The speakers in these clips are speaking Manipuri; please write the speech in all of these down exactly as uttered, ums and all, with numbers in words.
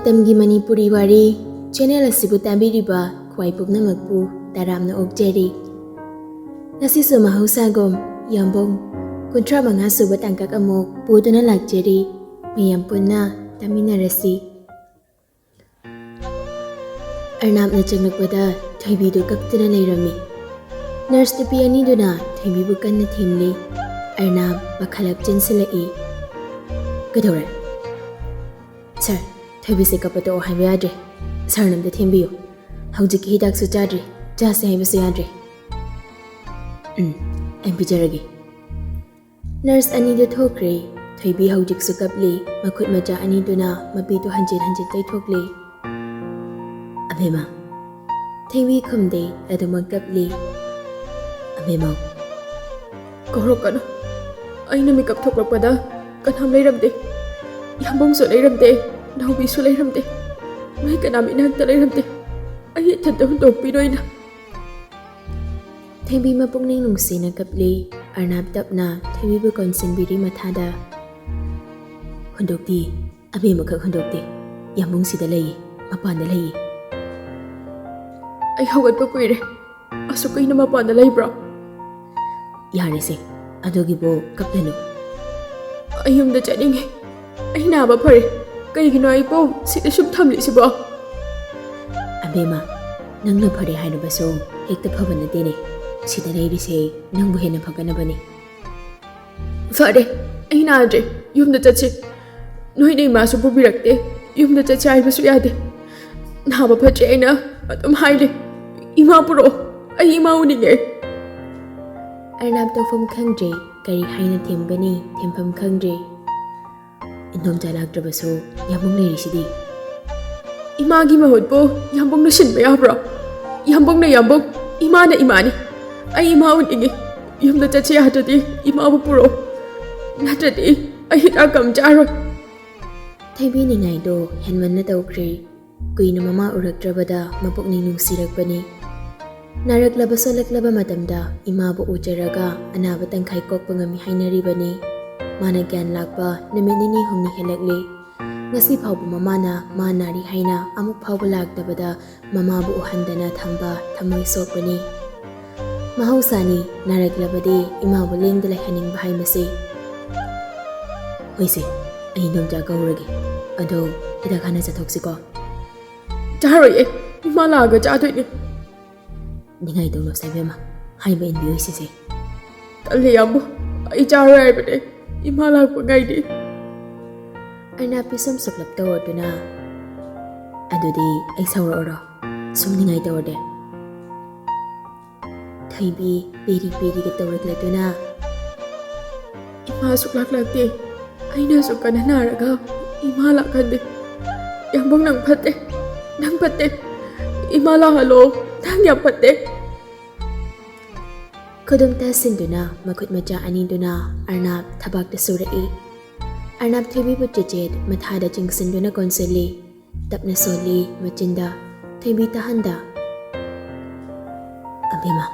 ꯃꯇꯝꯒꯤ ꯃꯅꯤꯄꯨꯔꯤ ꯋꯥꯔꯤ ꯆꯦꯅꯦꯜ ꯑꯁꯤꯕꯨ ꯇꯥꯕꯤꯔꯤꯕ ꯈ꯭ꯋꯥꯏ ꯄꯨꯝꯅꯃꯛꯄꯨ ꯇꯔꯥꯝꯅ ꯑꯣꯛꯆꯔꯤ꯫ ꯉꯁꯤꯁꯨ ꯃꯍꯧꯁꯥꯒꯨꯝ ꯌꯥꯝꯕꯨꯡ ꯀꯨꯟꯊ꯭ꯔꯥ ꯃꯉꯥ ꯁꯨꯕ ꯇꯥꯡꯀꯛ ꯑꯃꯨꯛ ꯄꯨꯗꯨꯅ ꯂꯥꯛꯆꯔꯤ꯫ ꯃꯌꯥꯝ ꯄꯨꯟꯅ ꯇꯥꯃꯤꯟꯅꯔꯁꯤ꯫ ꯑꯔꯅꯥꯞꯅ ꯆꯪꯂꯛꯄꯗ ꯊꯣꯏꯕꯤꯗꯨ ꯀꯞꯇꯨꯅ ꯂꯩꯔꯝꯃꯤ꯫ ꯅꯔꯁ ꯅꯨꯄꯤ ꯑꯅꯤꯗꯨꯅ ꯊꯣꯏꯕꯤꯕꯨ ꯀꯟꯅ ꯊꯦꯝꯂꯤ꯫ ꯑꯔꯅꯥꯞ ꯃꯈꯥꯂꯞ ꯆꯦꯟꯁꯤꯜꯂꯛꯏ꯫ "ꯀꯩꯗꯧꯔꯦ?" "ꯁꯥꯔ, ꯊꯣꯏꯕꯤꯁꯦ ꯀꯞꯄ ꯇꯣꯛꯑꯣ ꯍꯥꯏꯕ ꯌꯥꯗ꯭ꯔꯦ꯫ ꯁꯥꯔꯅ ꯑꯝꯇ ꯊꯦꯝꯕꯤꯌꯨ꯫ ꯍꯧꯖꯤꯛꯀꯤ ꯍꯤꯗꯥꯛꯁꯨ ꯆꯥꯗ꯭ꯔꯤ, ꯆꯥꯁꯦ ꯍꯥꯏꯕꯁꯨ ꯌꯥꯗ꯭ꯔꯤ꯫" "ꯎꯝ, ꯑꯩ ꯄꯤꯖꯔꯒꯦ꯫" ꯅꯔꯁ ꯑꯅꯤꯗꯨ ꯊꯣꯛꯈ꯭ꯔꯦ꯫ ꯊꯣꯏꯕꯤ ꯍꯧꯖꯤꯛꯁꯨ ꯀꯞꯂꯤ꯫ ꯃꯈꯨꯠ ꯃꯆꯥ ꯑꯅꯤꯗꯨꯅ ꯃꯄꯤꯗꯨ ꯍꯟꯖꯤꯟ ꯍꯟꯖꯤꯟ ꯇꯩꯊꯣꯛꯂꯤ꯫ "ꯑꯕꯦꯝꯃ!" ꯊꯣꯏꯕꯤ ꯈꯨꯝꯗꯦ, ꯑꯗꯨꯃꯛ ꯀꯞꯂꯤ꯫ "ꯑꯕꯦꯝꯃ!" "ꯀꯧꯔꯛꯀꯅꯨ꯫ ꯑꯩꯅ ꯃꯤꯀꯞ ꯊꯣꯛꯂꯛꯄꯗ ꯀꯅꯥꯝ ꯂꯩꯔꯝꯗꯦ꯫ ꯌꯥꯝꯕꯨꯡꯁꯨ ꯂꯩꯔꯝꯗꯦ, ꯅꯥꯎꯕꯤꯁꯨ ꯂꯩꯔꯝꯗꯦ꯫ ꯅꯣꯏ ꯀꯅꯥꯝ ꯏꯅꯥꯛꯇ ꯂꯩꯔꯝꯗꯦ꯫ ꯑꯩ ꯏꯊꯟꯇ ꯍꯨꯟꯗꯣꯛꯄꯤꯔꯣꯏꯅ꯫" ꯊꯣꯏꯕꯤ ꯃꯄꯨꯛꯅꯤꯡ ꯅꯨꯡꯁꯤꯅ ꯀꯞꯂꯤ꯫ ꯑꯔꯅꯥꯞ ꯇꯞꯅ ꯊꯣꯏꯕꯤꯕꯨ ꯀꯣꯟꯁꯤꯟꯕꯤꯔꯤ ꯃꯊꯥꯗ꯫ "ꯍꯨꯟꯗꯣꯛꯇꯦ, ꯑꯕꯦꯝꯃꯈꯛ ꯍꯨꯟꯗꯣꯛꯇꯦ꯫ ꯌꯥꯝꯕꯨꯡꯁꯤꯗ ꯂꯩꯌꯦ, ꯃꯄꯥꯟꯗ ꯂꯩꯌꯦ꯫" "ꯑꯩ ꯍꯧꯒꯠꯄ ꯀꯨꯏꯔꯦ꯫ ꯑꯁꯨꯛ ꯀꯨꯏꯅ ꯃꯄꯥꯟꯗ ꯂꯩꯕ꯭ꯔꯣ?" "ꯌꯥꯔꯦꯁꯦ, ꯑꯗꯨꯒꯤꯕꯨ ꯀꯞꯂꯅꯨ꯫" "ꯑꯩ ꯌꯨꯝꯗ ꯆꯠꯅꯤꯡꯉꯦ꯫ ꯑꯩ ꯅꯥꯕ ꯐꯔꯦ꯫ ꯀꯩꯒꯤꯅꯣ ꯑꯩꯕꯨ ꯁꯤꯗ ꯁꯨꯝ ꯊꯝꯂꯤꯁꯤꯕꯣ?" "ꯑꯕꯦꯝꯃ, ꯅꯪꯅ ꯐꯔꯦ ꯍꯥꯏꯔꯕꯁꯨ ꯍꯦꯛꯇ ꯐꯕ ꯅꯠꯇꯦꯅꯦ꯫ ꯁꯤꯗ ꯂꯩꯔꯤꯁꯦ ꯅꯪꯕꯨ ꯍꯦꯟꯅ ꯐꯒꯠꯅꯕꯅꯤ꯫" "ꯐꯔꯦ, ꯑꯩ ꯅꯥꯗ꯭ꯔꯦ꯫ ꯌꯨꯝꯗ ꯆꯠꯁꯤ꯫ ꯅꯣꯏꯅ ꯏꯃꯥꯁꯨ ꯄꯨꯕꯤꯔꯛꯇꯦ꯫ ꯌꯨꯝꯗ ꯆꯠꯁꯤ ꯍꯥꯏꯕꯁꯨ ꯌꯥꯗꯦ꯫ ꯅꯥꯕ ꯐꯠꯇ꯭ꯔꯦ ꯑꯩꯅ ꯑꯗꯨꯝ ꯍꯥꯏꯔꯦ꯫ ꯏꯃꯥ ꯄꯨꯔꯛꯑꯣ꯫ ꯑꯩ ꯏꯃꯥ ꯎꯅꯤꯡꯉꯦ꯫" ꯑꯔꯅꯥꯞ ꯇꯧꯐꯝ ꯈꯪꯗ꯭ꯔꯦ꯫ ꯀꯔꯤ ꯍꯥꯏꯅ ꯊꯦꯝꯒꯅꯤ? ꯊꯦꯝꯐꯝ ꯈꯪꯗ꯭ꯔꯦ꯫ "ꯏꯟꯗꯣꯝꯆꯥ ꯂꯥꯛꯇ꯭ꯔꯕꯁꯨ ꯌꯥꯝꯕꯨꯡ ꯂꯩꯔꯤꯁꯤꯗꯤ꯫" "ꯏꯃꯥꯒꯤ ꯃꯍꯨꯠꯄꯨ ꯌꯥꯝꯕꯨꯡꯅ ꯁꯤꯟꯕ ꯌꯥꯕ꯭ꯔꯣ? ꯌꯥꯝꯕꯨꯡꯅ ꯌꯥꯝꯕꯨꯡ, ꯏꯃꯥꯅ ꯏꯃꯥꯅꯤ꯫ ꯑꯩ ꯏꯃꯥ ꯎꯅꯤꯡꯉꯤ꯫ ꯌꯨꯝꯗ ꯆꯠꯁꯤ ꯌꯥꯗ꯭ꯔꯗꯤ ꯏꯃꯥꯕꯨ ꯄꯨꯔꯛꯑꯣ꯫ ꯅꯠꯇ꯭ꯔꯗꯤ ꯑꯩ ꯍꯤꯗꯥꯛ ꯀꯝ ꯆꯥꯔꯣꯏ꯫" ꯊꯣꯏꯕꯤ ꯅꯤꯡꯉꯥꯏꯗꯣ ꯍꯦꯟꯃꯟꯅ ꯇꯧꯈ꯭ꯔꯦ꯫ ꯀꯨꯏꯅ ꯃꯃꯥ ꯎꯔꯛꯇ꯭ꯔꯕꯗ ꯃꯄꯨꯛꯅꯤꯡ ꯅꯨꯡꯁꯤꯔꯛꯄꯅꯤ꯫ ꯅꯥꯔꯛꯂꯕ ꯁꯣꯜꯂꯛꯂꯕ ꯃꯇꯝꯗ ꯏꯃꯥꯕꯨ ꯎꯖꯔꯒ ꯑꯅꯥꯕ ꯇꯪꯈꯥꯏ ꯀꯣꯛꯄ ꯉꯝꯃꯤ ꯍꯥꯏꯅꯔꯤꯕꯅꯤ꯫ ꯃꯥꯅ ꯒ꯭ꯌꯥꯟ ꯂꯥꯛꯄ ꯅꯨꯃꯤꯠ ꯅꯤꯅꯤ ꯍꯨꯝꯅꯤ ꯍꯦꯜꯂꯛꯂꯤ꯫ ꯉꯁꯤ ꯐꯥꯎꯕ ꯃꯃꯥꯅ ꯃꯥ ꯅꯥꯔꯤ ꯍꯥꯏꯅ ꯑꯃꯨꯛ ꯐꯥꯎꯕ ꯂꯥꯛꯇꯕꯗ ꯃꯃꯥꯕꯨ ꯎꯍꯟꯗꯅ ꯊꯝꯕ ꯊꯃꯣꯏ ꯁꯣꯛꯄꯅꯤ꯫ ꯃꯍꯧꯁꯥꯅꯤ, ꯅꯥꯔꯛꯂꯕꯗꯤ ꯏꯃꯥꯕꯨ ꯂꯦꯡꯗ ꯂꯩꯍꯟꯅꯤꯡꯕ ꯍꯥꯏꯕꯁꯤ꯫ ꯍꯣꯏꯁꯦ, ꯑꯩ ꯏꯗꯣꯝꯆꯥ ꯀꯧꯔꯒꯦ꯫ ꯑꯗꯣ ꯍꯤꯗꯥꯛ ꯍꯥꯟꯅ ꯆꯠꯊꯣꯛꯁꯤꯀꯣ꯫ ꯆꯥꯔꯣꯏꯌꯦ, ꯏꯃꯥ ꯂꯥꯛꯑꯒ ꯆꯥꯗꯣꯏꯅꯦ꯫ ꯅꯤꯡꯉꯥꯏ ꯇꯧꯅꯨꯁꯦ ꯏꯕꯦꯝꯃ, ꯍꯥꯏꯕ ꯏꯟꯕꯤꯌꯨ ꯁꯤꯁꯦ꯫ ꯇꯜꯂꯦ ꯏꯌꯥꯝꯕ, ꯑꯩ ꯆꯥꯔꯣꯏ ꯍꯥꯏꯕꯅꯦ, ꯏꯃꯥ ꯂꯥꯛꯄ ꯉꯥꯏꯔꯤ꯫ ꯑꯔꯅꯥꯞ ꯄꯤꯁꯨꯝ ꯁꯨꯛꯂꯞ ꯇꯧꯔꯗꯨꯅ, ꯑꯗꯨꯗꯤ ꯑꯩ ꯁꯥꯎꯔꯛꯑꯔꯣ, ꯁꯨꯝ ꯅꯤꯡꯉꯥꯏ ꯇꯧꯔꯗꯤ꯫ ꯊꯣꯏꯕꯤ ꯄꯦꯔꯤ ꯄꯦꯔꯤꯒ ꯇꯧꯔꯛꯂꯗꯨꯅ, ꯏꯃꯥ ꯁꯨꯛꯂꯥꯛ ꯂꯥꯛꯇꯦ, ꯑꯩꯅꯁꯨ ꯀꯟꯅ ꯅꯥꯔꯒ ꯏꯃꯥ ꯂꯥꯛꯍꯟꯗꯦ꯫ ꯌꯥꯝꯕꯨꯡ, ꯅꯪ ꯐꯠꯇꯦ, ꯅꯪ ꯐꯠꯇꯦ, ꯏꯃꯥ ꯂꯥꯛꯍꯜꯂꯣ, ꯅꯪ ꯌꯥꯝ ꯐꯠꯇꯦ꯫ ꯈꯨꯗꯨꯝ ꯇꯥꯁꯤꯟꯗꯨꯅ ꯃꯈꯨꯠ ꯃꯆꯥ ꯑꯅꯤꯗꯨꯅ ꯑꯔꯅꯥꯞ ꯊꯕꯥꯛꯇ ꯁꯨꯔꯛꯏ꯫ ꯑꯔꯅꯥꯞ ꯊꯣꯏꯕꯤꯕꯨ ꯆꯤꯆꯦꯠ ꯃꯊꯥꯗ ꯆꯤꯡꯁꯤꯟꯗꯨꯅ ꯀꯣꯟꯁꯤꯜꯂꯤ꯫ ꯇꯞꯅ ꯁꯣꯜꯂꯤ ꯃꯆꯤꯟꯗ, ꯊꯣꯏꯕꯤ ꯇꯥꯍꯟꯗ꯫ ꯑꯕꯦꯝꯃ,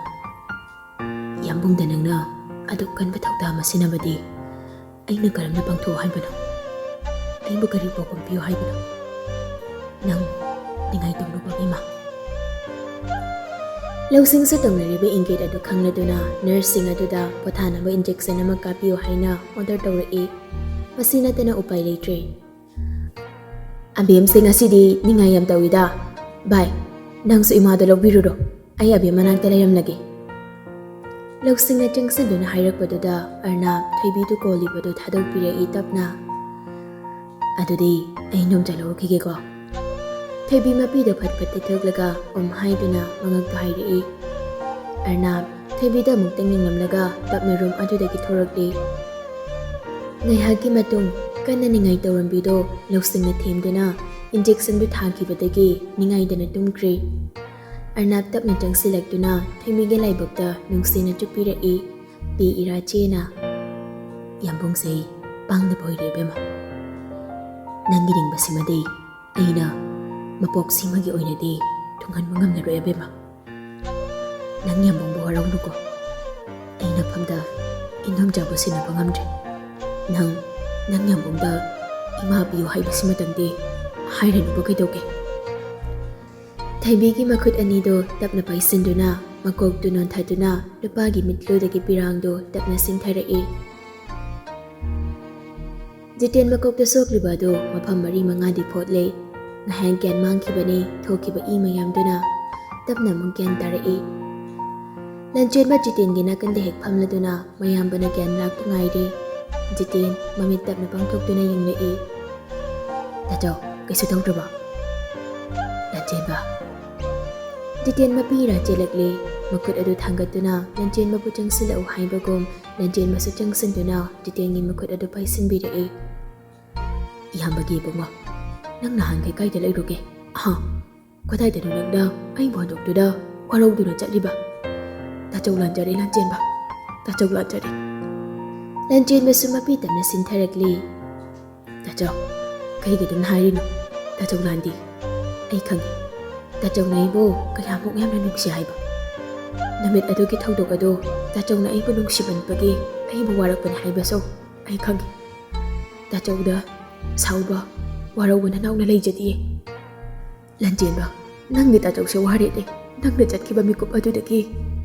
ꯌꯥꯝꯕꯨꯡꯗ ꯅꯪꯅ ꯑꯗꯨꯛ ꯀꯟꯕ ꯊꯧꯗꯥꯡ ꯑꯃ ꯁꯤꯟꯅꯕꯗꯤ ꯑꯩꯅ ꯀꯔꯝꯅ ꯄꯥꯡꯊꯣꯛꯎ ꯍꯥꯏꯕꯅꯣ? ꯑꯩꯕꯨ ꯀꯔꯤ ꯄꯥꯎꯈꯨꯝ ꯄꯤꯌꯨ ꯍꯥꯏꯕꯅꯣ? ꯅꯪ ꯅꯤꯡꯉꯥꯏ ꯇꯧꯅꯨꯀꯣ ꯏꯃꯥ꯫ ꯂꯧꯁꯤꯡꯁꯨ ꯇꯧꯅꯔꯤꯕ ꯏꯪꯒꯤꯠ ꯑꯗꯨ ꯈꯪꯂꯗꯨꯅ ꯅꯔꯁꯁꯤꯡ ꯑꯗꯨꯗ ꯄꯣꯊꯥꯅꯕ ꯏꯟꯖꯦꯛꯁꯟ ꯑꯃ ꯀꯥꯞꯄꯤꯌꯨ ꯍꯥꯏꯅ ꯑꯣꯔꯗꯔ ꯇꯧꯔꯛꯏ꯫ ꯃꯁꯤ ꯅꯠꯇꯅ ꯎꯄꯥꯏ ꯂꯩꯇ꯭ꯔꯦ꯫ ꯑꯕꯦꯝꯁꯦ ꯉꯁꯤꯗꯤ ꯅꯤꯡꯉꯥꯏ ꯌꯥꯝ ꯇꯧꯏꯗ꯫ ꯚꯥꯏ, ꯅꯪꯁꯨ ꯏꯃꯥꯗꯣ ꯂꯧꯕꯤꯔꯨꯔꯣ, ꯑꯩ ꯑꯕꯦꯝ ꯃꯅꯥꯛꯇ ꯂꯩꯔꯝꯂꯒꯦ꯫ ꯂꯧꯁꯤꯡꯅ ꯆꯪꯁꯤꯟꯗꯨꯅ ꯍꯥꯏꯔꯛꯄꯗꯨꯗ ꯑꯔꯅꯥꯞ ꯊꯣꯏꯕꯤꯗꯨ ꯀꯣꯜꯂꯤꯕꯗꯨ ꯊꯥꯗꯣꯛꯄꯤꯔꯛꯏ ꯇꯞꯅ꯫ ꯑꯗꯨꯗꯤ ꯑꯩ ꯏꯗꯣꯝꯆꯥ ꯂꯧꯔꯨꯈꯤꯒꯦꯀꯣ꯫ ꯊꯣꯏꯕꯤ ꯃꯄꯤꯗꯨ ꯐꯠ ꯐꯠ ꯇꯩꯊꯣꯛꯂꯒ ꯎꯝ ꯍꯥꯏꯗꯨꯅ ꯃꯉꯛꯇ ꯍꯥꯏꯔꯛꯏ꯫ ꯑꯔꯅꯥꯞ ꯊꯣꯏꯕꯤꯗ ꯑꯃꯨꯛꯇꯪ ꯌꯦꯡꯂꯝꯂꯒ ꯇꯞꯅ ꯔꯨꯝ ꯑꯗꯨꯗꯒꯤ ꯊꯣꯔꯛꯂꯤ꯫ ꯉꯥꯏꯍꯥꯛꯀꯤ ꯃꯇꯨꯡ ꯀꯟꯅ ꯅꯤꯡꯉꯥꯏ ꯇꯧꯔꯝꯕꯤꯗꯨ ꯂꯧꯁꯤꯡꯅ ꯊꯦꯝꯗꯨꯅ ꯏꯟꯖꯦꯛꯁꯟꯗꯨ ꯊꯥꯈꯤꯕꯗꯒꯤ ꯅꯤꯡꯉꯥꯏꯗꯅ ꯇꯨꯝꯈ꯭ꯔꯦ꯫ ꯑꯔꯅꯥꯞ ꯇꯞꯅ ꯆꯪꯁꯤꯜꯂꯛꯇꯨꯅ ꯊꯣꯏꯕꯤꯒꯤ ꯂꯥꯏꯕꯛꯇ ꯅꯨꯡꯁꯤꯅ ꯆꯨꯞꯄꯤꯔꯛꯏ꯫ ꯄꯤ ꯏꯔꯥ ꯆꯦꯅ꯫ ꯌꯥꯝꯕꯨꯡꯁꯦ ꯄꯥꯡꯗꯕ ꯑꯣꯏꯔꯦ ꯏꯕꯦꯝꯃ꯫ ꯅꯪꯒꯤ ꯅꯤꯡꯕꯁꯤꯃꯗꯤ ꯑꯩꯅ ꯃꯄꯣꯛ ꯁꯤꯃꯒꯤ ꯑꯣꯏꯅꯗꯤ ꯊꯨꯡꯍꯟꯕ ꯉꯝꯂꯔꯣꯏ ꯑꯕꯦꯝꯃ꯫ ꯅꯪ ꯌꯥꯝꯕꯨꯡꯕꯨ ꯋꯥꯔꯧꯅꯨꯀꯣ꯫ ꯑꯩ ꯅꯐꯝꯗ ꯏꯗꯣꯝꯆꯥꯕꯨ ꯁꯤꯟꯅꯕ ꯉꯝꯗ꯭ꯔꯦ꯫ ꯅꯪ, ꯅꯪ ꯌꯥꯝꯕꯨꯡꯗ ꯏꯃꯥ ꯄꯤꯌꯨ ꯍꯥꯏꯕꯁꯤꯃꯇꯪꯗꯤ ꯍꯥꯏꯔꯅꯨꯕ ꯀꯩꯗꯧꯒꯦ? ꯊꯣꯏꯕꯤꯒꯤ ꯃꯈꯨꯠ ꯑꯅꯤꯗꯨ ꯇꯞꯅ ꯄꯥꯏꯁꯤꯟꯗꯨꯅ, ꯃꯀꯣꯛꯇꯨ ꯅꯣꯟꯊꯗꯨꯅ, ꯅꯨꯄꯥꯒꯤ ꯃꯤꯠꯂꯨꯗꯒꯤ ꯄꯤꯔꯥꯡꯗꯨ ꯇꯞꯅ ꯆꯤꯡꯊꯔꯛꯏ꯫ ꯖꯤꯇꯦꯟ ꯃꯀꯣꯛꯇ ꯁꯣꯛꯂꯤꯕ ꯑꯗꯨ ꯃꯐꯝ ꯃꯔꯤ ꯃꯉꯥꯗꯤ ꯐꯣꯠꯂꯦ꯫ ꯉꯥꯏꯍꯥꯛ ꯒ꯭ꯌꯥꯟ ꯃꯥꯡꯈꯤꯕꯅꯤ, ꯊꯣꯛꯈꯤꯕ ꯏ ꯃꯌꯥꯝꯗꯨꯅ꯫ ꯇꯞꯅ ꯑꯃꯨꯛ ꯒ꯭ꯌꯥꯟ ꯇꯥꯔꯛꯏ꯫ ꯂꯟꯆꯦꯟꯕ ꯖꯤꯇꯦꯟꯒꯤ ꯅꯥꯀꯟꯗ ꯍꯦꯛ ꯐꯝꯂꯗꯨꯅ ꯃꯌꯥꯝꯕꯅ ꯒ꯭ꯌꯥꯟ ꯂꯥꯛꯄ ꯉꯥꯏꯔꯤ꯫ ꯖꯤꯇꯦꯟ ꯃꯃꯤꯠ ꯇꯞꯅ ꯄꯥꯡꯊꯣꯛꯇꯨꯅ ꯌꯦꯡꯂꯛꯏ꯫ "ꯇꯥꯆꯧ, ꯀꯩꯁꯨ ꯇꯧꯗ꯭ꯔꯕꯣ?" "ꯂꯟꯆꯦꯟꯕ?" ꯖꯤꯇꯦꯟ ꯃꯄꯤ ꯏꯔꯥ ꯆꯦꯜꯂꯛꯂꯦ꯫ ꯃꯈꯨꯠ ꯑꯗꯨ ꯊꯥꯡꯒꯠꯇꯨꯅ ꯂꯟꯆꯦꯟꯕꯕꯨ ꯆꯪꯁꯤꯜꯂꯛꯎ ꯍꯥꯏꯕꯒꯨꯝ ꯂꯟꯆꯦꯟꯕꯁꯨ ꯆꯪꯁꯤꯟꯗꯨꯅ ꯖꯤꯇꯦꯟꯒꯤ ꯃꯈꯨꯠ ꯑꯗꯨ ꯄꯥꯏꯁꯤꯟꯕꯤꯔꯛꯏ꯫ "ꯏꯌꯥꯝꯕꯒꯤ ꯏꯕꯨꯡꯉꯣ, ꯅꯪ ꯅꯍꯥꯟꯈꯩ ꯀꯥꯏꯗ ꯂꯩꯔꯨꯒꯦ? ꯑꯍꯥ, ꯀꯗꯥꯏꯗꯅꯣ ꯅꯪꯅ ꯑꯩꯕꯨ ꯍꯟꯗꯣꯛꯇꯨꯅ ꯋꯥꯔꯧꯗꯨꯅ ꯆꯠꯂꯤꯕ? ꯇꯥꯆꯧ ꯂꯥꯟꯖꯔꯦ ꯂꯟꯆꯦꯟꯕ, ꯇꯥꯆꯧ ꯂꯥꯟꯖꯔꯦ꯫" ꯂꯟꯆꯦꯟꯕꯁꯨ ꯃꯄꯤ ꯇꯞꯅ ꯆꯤꯟꯊꯔꯛꯂꯤ꯫ "ꯇꯥꯆꯧ, ꯀꯔꯤꯒꯤꯗꯨꯅ ꯍꯥꯏꯔꯤꯅꯣ? ꯇꯥꯆꯧ ꯂꯥꯟꯗꯤ꯫ ꯑꯩ ꯈꯪꯉꯤ꯫ ꯇꯥꯆꯧꯅ ꯑꯩꯕꯨ ꯀꯌꯥꯃꯨꯛ ꯌꯥꯝꯅ ꯅꯨꯡꯁꯤ ꯍꯥꯏꯕ꯫ ꯅꯨꯃꯤꯠ ꯑꯗꯨꯒꯤ ꯊꯧꯗꯣꯛ ꯑꯗꯨ ꯇꯥꯆꯧꯅ ꯑꯩꯕꯨ ꯅꯨꯡꯁꯤꯃꯟꯕꯒꯤ ꯑꯩꯕꯨ ꯋꯥꯔꯛꯄꯅꯤ ꯍꯥꯏꯕꯁꯨ ꯑꯩ ꯈꯪꯉꯤ꯫ ꯇꯥꯆꯧꯗ ꯁꯥꯎꯕ, ꯋꯥꯔꯧꯕ ꯅꯅꯥꯎꯅ ꯂꯩꯖꯗꯤꯌꯦ꯫ ꯂꯟꯆꯦꯟꯕ, ꯅꯪꯗꯤ ꯇꯥꯆꯧꯁꯦ ꯋꯥꯔꯦꯅꯦ꯫ ꯅꯪꯅ ꯆꯠꯈꯤꯕ ꯃꯤꯀꯨꯞ ꯑꯗꯨꯗꯒꯤ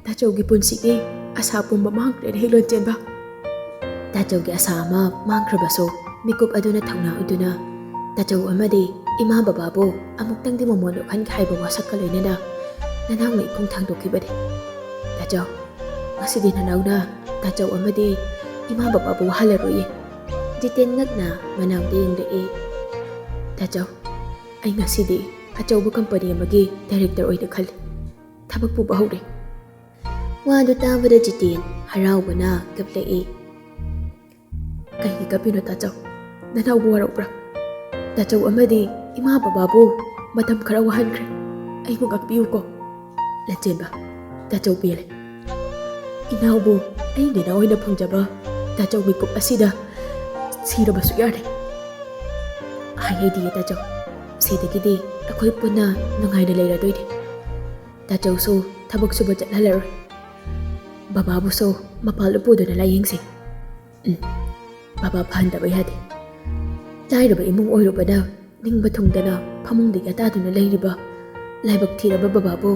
ꯇꯥꯆꯧꯒꯤ ꯄꯨꯟꯁꯤꯒꯤ ꯑꯁꯥ ꯄꯨꯝꯕ ꯃꯥꯡꯈ꯭ꯔꯦꯅꯦ, ꯂꯟꯆꯦꯟꯕ꯫" ꯇꯥꯆꯧꯒꯤ ꯑꯁꯥ ꯑꯃ ꯃꯥꯡꯈ꯭ꯔꯕꯁꯨ ꯃꯤꯀꯨꯞ ꯑꯗꯨꯅ ꯊꯧꯅꯥ ꯑꯣꯏꯗꯨꯅ ꯇꯥꯆꯧ ꯑꯃꯗꯤ ꯏꯃꯥ ꯕꯕꯥꯕꯨ ꯑꯃꯨꯛꯇꯪꯗꯤ ꯃꯃꯣꯟ ꯑꯣꯛꯍꯟꯒꯦ ꯍꯥꯏꯕ ꯋꯥꯁꯛꯀ ꯂꯣꯏꯅꯅ ꯅꯅꯥꯎꯅ ꯏꯈꯣꯡ ꯊꯥꯡꯗꯣꯛꯈꯤꯕꯅꯤ꯫ ꯇꯥꯆꯧ, ꯉꯁꯤꯗꯤ ꯅꯅꯥꯎꯅ ꯇꯥꯆꯧ ꯑꯃꯗꯤ ꯏꯃꯥ ꯕꯕꯥꯕꯨ ꯋꯥꯍꯜꯂꯔꯣꯏꯌꯦ꯫ ꯖꯤꯇꯦꯟ ꯉꯛꯅ ꯃꯅꯥꯎꯗ ꯌꯦꯡꯂꯛꯏ꯫ "ꯇꯥꯆꯧ, ꯑꯩ ꯉꯁꯤꯗꯤ ꯑꯆꯧꯕ ꯀꯝꯄꯅꯤ ꯑꯃꯒꯤ ꯗꯥꯏꯔꯦꯛꯇꯔ ꯑꯣꯏꯅ ꯈꯜꯂꯤ꯫ ꯊꯕꯛ ꯄꯨꯕ ꯍꯧꯔꯦ꯫" ꯋꯥꯗꯨ ꯇꯥꯕꯗ ꯖꯤꯇꯦꯟ ꯍꯔꯥꯎꯕꯅ ꯀꯞꯂꯛꯏ꯫ "ꯀꯩꯒꯤ ꯀꯞꯄꯤꯅꯣ ꯇꯥꯆꯧ? ꯅꯅꯥꯎꯕꯨ ꯋꯥꯔꯧꯕ꯭ꯔꯥ? ꯇꯥꯆꯧ ꯑꯃꯗꯤ ꯏꯃꯥ ꯕꯕꯥꯕꯨ ꯃꯇꯝ ꯈꯔ ꯋꯥꯍꯟꯈ꯭ꯔꯦ꯫ ꯑꯩꯕꯨ ꯉꯥꯛꯄꯤꯌꯨꯀꯣ꯫" "ꯂꯟꯆꯦꯟꯕ, ꯇꯥꯆꯧ ꯄꯦꯜꯂꯦ꯫ ꯏꯅꯥꯎꯕꯨ ꯑꯩ ꯅꯅꯥꯎ ꯑꯣꯏꯅ ꯐꯪꯖꯕ ꯇꯥꯆꯧ ꯃꯤꯀꯨꯞ ꯑꯁꯤꯗ ꯁꯤꯔꯕꯁꯨ ꯌꯥꯔꯦ꯫ ꯍꯥꯏꯍꯩꯗꯤꯌꯦ ꯇꯥꯆꯧ, ꯁꯤꯗꯒꯤꯗꯤ ꯑꯩꯈꯣꯏ ꯄꯨꯟꯅ ꯅꯨꯡꯉꯥꯏꯅ ꯂꯩꯔꯗꯣꯏꯅꯦ꯫ ꯇꯥꯆꯧꯁꯨ ꯊꯕꯛ ꯁꯨꯕ ꯆꯠꯍꯜꯂꯔꯣꯏ꯫ ꯕꯕꯥꯕꯨꯁꯨ ꯃꯄꯥꯜꯗ ꯄꯨꯗꯨꯅ ꯂꯥꯏꯌꯦꯡꯁꯤ꯫ ꯎꯝ, ꯕꯕꯥ ꯐꯍꯟꯗꯕ ꯌꯥꯗꯦ꯫ ꯂꯥꯏꯔꯕ ꯏꯃꯨꯡ ꯑꯣꯏꯔꯨꯕꯅ ꯅꯤꯡꯕ ꯊꯨꯡꯗꯅ ꯐꯃꯨꯡꯗꯒꯤ ꯑꯇꯥꯗꯨꯅ ꯂꯩꯔꯤꯕ ꯂꯥꯏꯕꯛ ꯊꯤꯔꯕ ꯕꯕꯥꯕꯨ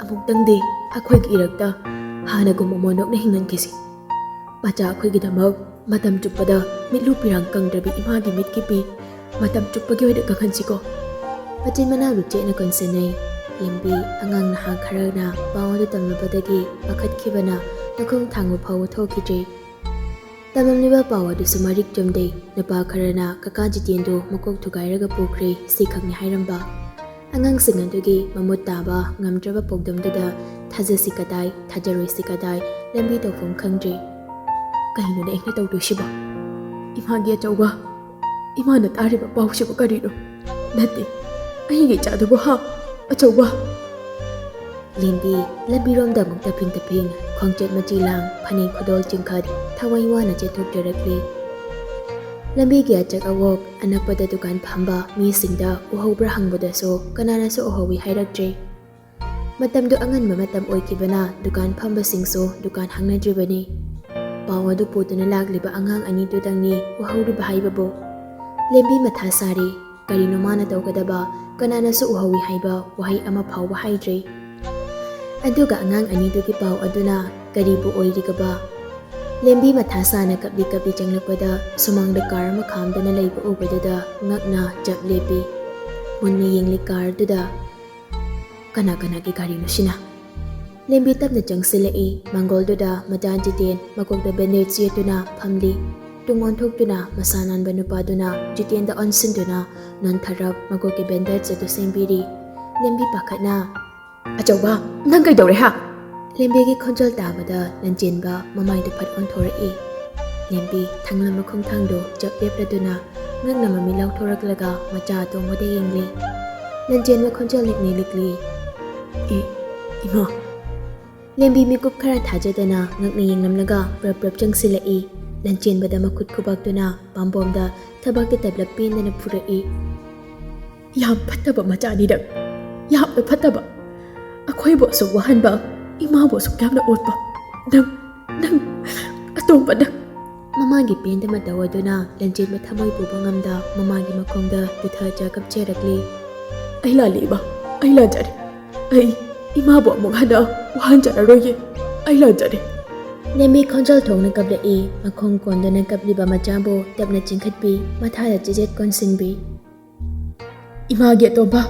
ꯑꯃꯨꯛꯇꯪꯗꯤ ꯑꯩꯈꯣꯏꯒꯤ ꯏꯔꯛꯇ ꯍꯥꯟꯅꯒꯨꯝ ꯃꯃꯣꯟ ꯅꯣꯛꯅ ꯍꯤꯡꯍꯟꯈꯤꯁꯤ꯫ ꯃꯆꯥ ꯑꯩꯈꯣꯏꯒꯤꯗꯃꯛ ꯃꯇꯝ ꯆꯨꯞꯄꯗ ꯃꯤꯠꯂꯨ ꯄꯤꯔꯥꯡ ꯀꯪꯗ꯭ꯔꯕꯤ ꯏꯃꯥꯒꯤ ꯃꯤꯠꯀꯤ ꯄꯤ ꯃꯇꯝ ꯆꯨꯞꯄꯒꯤ ꯑꯣꯏꯅ ꯀꯪꯍꯟꯁꯤꯀꯣ꯫ ꯃꯆꯤꯟ ꯃꯅꯥꯎ ꯂꯨꯆꯦꯠꯅ ꯀꯣꯟꯁꯤꯟꯅꯩ꯫ ꯂꯦꯝꯕꯤ ꯑꯉꯥꯡ ꯅꯍꯥ ꯈꯔꯅ ꯄꯥꯎ ꯑꯗꯨ ꯇꯝꯂꯨꯕꯗꯒꯤ ꯄꯥꯈꯠꯈꯤꯕꯅ ꯃꯈꯣꯡ ꯊꯥꯡꯕ ꯐꯥꯎꯕ ꯊꯣꯛꯈꯤꯗ꯭ꯔꯦ꯫ ꯇꯝꯂꯝꯂꯤꯕ ꯄꯥꯎ ꯑꯗꯨꯁꯨ ꯃꯔꯤꯛ ꯆꯨꯝꯗꯦ꯫ ꯅꯨꯄꯥ ꯈꯔꯅ ꯀꯀꯥ ꯖꯤꯇꯦꯟꯗꯨ ꯃꯀꯣꯛ ꯊꯨꯒꯥꯏꯔꯒ ꯄꯨꯈ꯭ꯔꯦ, ꯁꯤ ꯈꯛꯅꯤ ꯍꯥꯏꯔꯝꯕ꯫ ꯑꯉꯥꯡꯁꯤꯡ ꯑꯗꯨꯒꯤ ꯃꯃꯨꯠ ꯇꯥꯕ ꯉꯝꯗ꯭ꯔꯕ ꯄꯥꯎꯗꯝꯗꯨꯗ ꯊꯥꯖꯁꯤ ꯀꯗꯥꯏ, ꯊꯥꯖꯔꯣꯏꯁꯤ ꯀꯗꯥꯏ, ꯂꯝꯕꯤ ꯇꯧꯐꯝ ꯈꯪꯗ꯭ꯔꯦ꯫ ꯀꯩꯅꯣꯅꯦ ꯑꯩꯅ ꯇꯧꯗꯣꯏꯁꯤꯕꯣ? ꯏꯃꯥꯒꯤ ꯑꯆꯧꯕ, ꯏꯃꯥꯅ ꯇꯥꯔꯤꯕ ꯄꯥꯎꯁꯤꯕꯨ ꯀꯔꯤꯅꯣ? ꯅꯠꯇꯦ, ꯑꯩꯒꯤ ꯏꯆꯥꯗꯨꯕꯨ ꯍꯥ? ꯑꯆꯧꯕ! ꯂꯦꯝꯕꯤ ꯂꯝꯕꯤꯔꯣꯝꯗ ꯑꯃꯨꯛ ꯇꯞꯐꯤꯡ ꯇꯞꯐꯤꯡ, ꯈꯣꯡꯆꯦꯠ ꯃꯆꯤ ꯂꯥꯡ, ꯐꯅꯦꯛ ꯈꯨꯗꯣꯜ ꯆꯤꯡꯈꯠ, ꯊꯋꯥꯏ ꯋꯥꯅ ꯆꯦꯟꯊꯣꯛꯆꯔꯛꯂꯤ꯫ ꯂꯝꯕꯤꯒꯤ ꯑꯆꯛ ꯑꯋꯣꯛ, ꯑꯅꯛꯄꯗ ꯗꯨꯀꯥꯟ ꯐꯝꯕ ꯃꯤꯁꯤꯡꯗ ꯎꯍꯧꯕ꯭ꯔꯥ ꯍꯪꯕꯗꯁꯨ ꯀꯅꯥꯅꯁꯨ ꯎꯍꯧꯏ ꯍꯥꯏꯔꯛꯇ꯭ꯔꯦ꯫ ꯃꯇꯝꯗꯨ ꯑꯉꯟꯕ ꯃꯇꯝ ꯑꯣꯏꯈꯤꯕꯅ ꯗꯨꯀꯥꯟ ꯐꯝꯕꯁꯤꯡꯁꯨ ꯗꯨꯀꯥꯟ ꯍꯥꯡꯅꯗ꯭ꯔꯤꯕꯅꯤ꯫ ꯄꯥꯎ ꯑꯗꯨ ꯄꯨꯗꯨꯅ ꯂꯥꯛꯂꯤꯕ ꯑꯉꯥꯡ ꯑꯅꯤꯗꯨꯗꯪꯅꯤ ꯎꯍꯧꯔꯤꯕ ꯍꯥꯏꯕꯕꯨ꯫ ꯂꯦꯝꯕꯤ ꯃꯊꯥ ꯁꯥꯔꯤ꯫ ꯀꯔꯤꯅꯣ ꯃꯥꯅ ꯇꯧꯒꯗꯕ? ꯀꯅꯥꯅꯁꯨ ꯎꯍꯧꯏ ꯍꯥꯏꯕ ꯋꯥꯍꯩ ꯑꯃ ꯐꯥꯎꯕ ꯍꯥꯏꯗ꯭ꯔꯦ꯫ ꯑꯗꯨꯒ ꯑꯉꯥꯡ ꯑꯅꯤꯗꯨꯒꯤ ꯄꯥꯎ ꯑꯗꯨꯅ ꯀꯔꯤꯕꯨ ꯑꯣꯏꯔꯤꯒꯕ? ꯂꯦꯝꯕꯤ ꯃꯊꯥ ꯁꯥꯅ ꯀꯞꯂꯤ ꯀꯞꯂꯤ ꯆꯪꯂꯛꯄꯗ ꯁꯨꯃꯥꯡꯗ ꯀꯥꯔ ꯑꯃ ꯈꯥꯝꯗꯨꯅ ꯂꯩꯕ ꯎꯕꯗꯨꯗ ꯉꯛꯅ ꯆꯞ ꯂꯦꯞꯄꯤ꯫ ꯃꯨꯟꯅ ꯌꯦꯡꯂꯤ ꯀꯥꯔꯗꯨꯗ꯫ ꯀꯅꯥ ꯀꯅꯥꯒꯤ ꯒꯥꯔꯤꯅꯣ ꯁꯤꯅ? ꯂꯦꯝꯕꯤ ꯇꯞꯅ ꯆꯪꯁꯤꯜꯂꯛꯏ꯫ ꯃꯥꯡꯒꯣꯜꯗꯨꯗ ꯃꯆꯥ ꯖꯤꯇꯦꯟ ꯃꯀꯣꯛꯇ ꯕꯦꯟꯗꯦꯖ ꯌꯦꯠꯇꯨꯅ ꯐꯝꯂꯤ꯫ ꯇꯨꯡ ꯑꯣꯟꯊꯣꯛꯇꯨꯅ ꯃꯁꯥ ꯅꯥꯟꯕ ꯅꯨꯄꯥꯗꯨꯅ ꯖꯤꯇꯦꯟꯗ ꯑꯣꯟꯁꯤꯟꯗꯨꯅ ꯅꯣꯟꯊꯔꯞ ꯃꯀꯣꯛꯀꯤ ꯕꯦꯟꯗꯦꯖ ꯑꯗꯨ ꯁꯦꯝꯕꯤꯔꯤ꯫ ꯂꯦꯝꯕꯤ ꯄꯥꯈꯠꯅ, "ꯑꯆꯧꯕ, ꯅꯪ ꯀꯩꯗꯧꯔꯦ ꯍꯥ?" ꯂꯦꯝꯕꯤꯒꯤ ꯈꯣꯟꯖꯦꯜ ꯇꯥꯕꯗ ꯂꯟꯆꯦꯟꯕ ꯃꯃꯥꯏꯗꯨ ꯐꯠ ꯑꯣꯟꯊꯣꯔꯛꯏ꯫ ꯂꯦꯝꯕꯤ ꯊꯥꯡꯂꯝꯕ ꯈꯣꯡꯊꯥꯡꯗꯨ ꯆꯞ ꯂꯦꯞꯂꯗꯨꯅ ꯉꯛꯅ ꯃꯃꯤ ꯂꯥꯎꯊꯣꯔꯛꯂꯒ ꯃꯆꯥ ꯑꯇꯣꯡꯕꯗ ꯌꯦꯡꯂꯤ꯫ ꯂꯟꯆꯦꯟꯕ ꯈꯣꯟꯖꯦꯜ ꯂꯤꯛꯂꯤ ꯂꯤꯛꯂꯤ, "ꯑꯦ, ꯏꯃꯥ!" ꯂꯦꯝꯕꯤ ꯃꯤꯀꯨꯞ ꯈꯔ ꯊꯥꯖꯗꯅ ꯉꯛꯅ ꯌꯦꯡꯂꯝꯂꯒ ꯄ꯭ꯔꯞ ꯄ꯭ꯔꯞ ꯆꯪꯁꯤꯜꯂꯛꯏ꯫ ꯂꯟꯆꯦꯟꯕꯗ ꯃꯈꯨꯠ ꯈꯨꯕꯥꯛꯇꯨꯅ ꯄꯥꯝꯕꯣꯝꯗ ꯊꯕꯥꯛꯇ ꯇꯞꯂꯞ ꯄꯦꯟꯗꯅ ꯐꯨꯔꯛꯏ꯫ "ꯌꯥꯝ ꯐꯠꯇꯕ ꯃꯆꯥꯅꯤ ꯅꯪ, ꯌꯥꯝꯅ ꯐꯠꯇꯕ꯫ ꯑꯩꯈꯣꯏꯕꯨ ꯑꯁꯨꯛ ꯋꯥꯍꯟꯕ, ꯏꯃꯥꯕꯨ ꯑꯁꯨꯛ ꯌꯥꯝꯅ ꯑꯣꯠꯄ꯫ ꯅꯪ, ꯅꯪ, ꯑꯇꯣꯝꯕ ꯅꯪ!" ꯃꯃꯥ ꯃꯥꯒꯤ ꯄꯦꯟꯗꯕ ꯃꯇꯧ ꯑꯗꯨꯅ ꯂꯟꯖꯦꯟꯕ ꯊꯃꯣꯏ ꯄꯨꯕ ꯉꯝꯗ ꯃꯃꯥꯒꯤ ꯃꯈꯣꯡꯗ ꯇꯨꯊꯖ ꯀꯞꯆꯔꯛꯂꯤ꯫ "ꯑꯩ ꯂꯥꯜꯂꯤ ꯏꯃꯥ, ꯑꯩ ꯂꯥꯟꯖꯔꯦ꯫ ꯑꯩ ꯏꯃꯥꯕꯨ ꯑꯃꯨꯛ ꯍꯟꯅ ꯋꯥꯍꯟꯖꯔꯔꯣꯏꯒꯦ꯫ ꯑꯩ ꯂꯥꯟꯖꯔꯦ꯫" ꯅꯦꯃꯤ ꯈꯣꯟꯖꯦꯜ ꯊꯣꯛꯅ ꯀꯞꯂꯛꯏ꯫ ꯃꯈꯣꯡ ꯀꯣꯟꯗꯨꯅ ꯀꯞꯂꯤꯕ ꯃꯆꯥꯕꯨ ꯇꯞꯅ ꯆꯤꯡꯈꯠꯄꯤ, ꯃꯊꯥꯗ ꯆꯤꯖꯦꯠ ꯀꯣꯟꯁꯤꯟꯕꯤ꯫ "ꯏꯃꯥꯒꯤ ꯑꯇꯣꯝꯕ,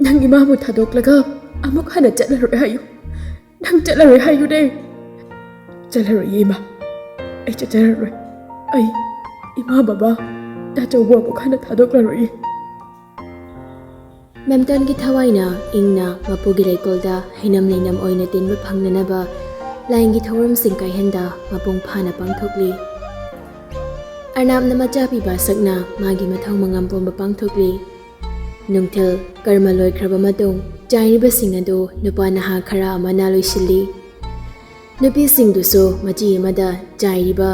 ꯅꯪ ꯏꯃꯥꯕꯨ ꯊꯥꯗꯣꯛꯂꯒ ꯑꯃꯨꯛ ꯍꯟꯅ ꯆꯠꯂꯔꯣꯏ ꯍꯥꯏꯌꯨ꯫ ꯅꯪ ꯆꯠꯂꯔꯣꯏ ꯍꯥꯏꯌꯨꯅꯦ꯫" "ꯆꯠꯂꯔꯣꯏꯌꯦ ꯏꯃꯥ, ꯑꯩ ꯆꯠꯆꯔꯔꯣꯏ꯫ ꯑꯩ ꯏꯃꯥ, ꯕꯕꯥ, ꯇꯥꯆꯧꯕꯨ ꯑꯃꯨꯛ ꯍꯟꯅ ꯊꯥꯗꯣꯛꯂꯔꯣꯏꯌꯦ꯫" ꯃꯦꯝꯇꯣꯟꯒꯤ ꯊꯋꯥꯏꯅ ꯏꯪꯅ ꯃꯄꯨꯒꯤ ꯂꯩꯀꯣꯜꯗ ꯍꯩꯅꯝ ꯂꯩꯅꯝ ꯑꯣꯏꯅ ꯇꯤꯟꯕ ꯐꯪꯅꯅꯕ ꯂꯥꯏꯒꯤ ꯊꯧꯔꯝꯁꯤꯡ ꯀꯥꯏꯍꯟꯗ ꯃꯄꯨꯡ ꯐꯥꯅ ꯄꯥꯡꯊꯣꯛꯂꯤ꯫ ꯑꯔꯅꯥꯞꯅ ꯃꯆꯥ ꯄꯤꯕ ꯁꯛꯅ ꯃꯥꯒꯤ ꯃꯊꯧ ꯃꯉꯝ ꯄꯨꯝꯕ ꯄꯥꯡꯊꯣꯛꯂꯤ꯫ ꯅꯨꯡꯊꯤꯜ ꯀꯔꯃ ꯂꯣꯏꯈ꯭ꯔꯕ ꯃꯇꯨꯡ, ꯆꯥꯏꯔꯤꯕꯁꯤꯡ ꯑꯗꯨ ꯅꯨꯄꯥ ꯅꯍꯥ ꯈꯔ ꯑꯃꯅ ꯂꯣꯏꯁꯤꯜꯂꯤ꯫ ꯅꯨꯄꯤꯁꯤꯡꯗꯨꯁꯨ ꯃꯆꯤ ꯑꯃꯗ ꯆꯥꯏꯔꯤꯕ,